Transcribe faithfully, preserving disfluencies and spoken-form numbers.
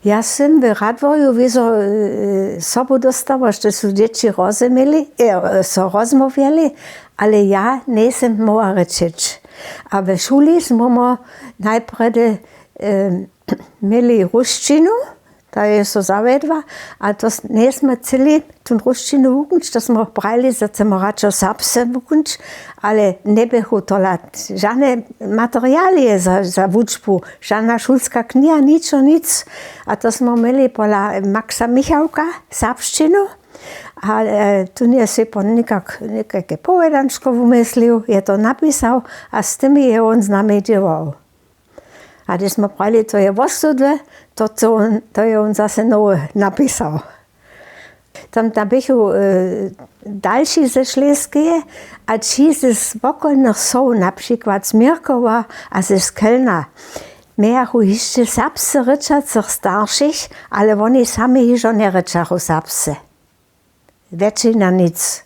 Ja sym w Radworju wězo sobu dóstała, što su dźěći rozumjeli, so rozmołwjeli, ale ja njejsym móhła rěčeć. A w šuli smómo najprjedy měli rusćinu, ta je so zawjedła, a to njejsmy chceli tón rusćinu wuknć, to smo brali za cemoraczo serbsce wuknć. Ale njeběchu tola žane materialije za wučbu, žana šulska kniha, ničo nic. A to smo měli pola maxa michałka serbšćinu. A tón je sej po někake powědančko wumyslił, je to napisał, a z tymi je wón z nami dźěłał. A hdyž smo prali, to je wostudle, to je wón zase nowe napisał. Tam tam běchu dalši ze šleskeje, a ći z wokolnych wsow, na přikład z měrkowa a ze skelna, mějachu hišće serbsce rěčacych staršich, ale woni sami hižo njerěčachu serbsce. Wjetšina nic.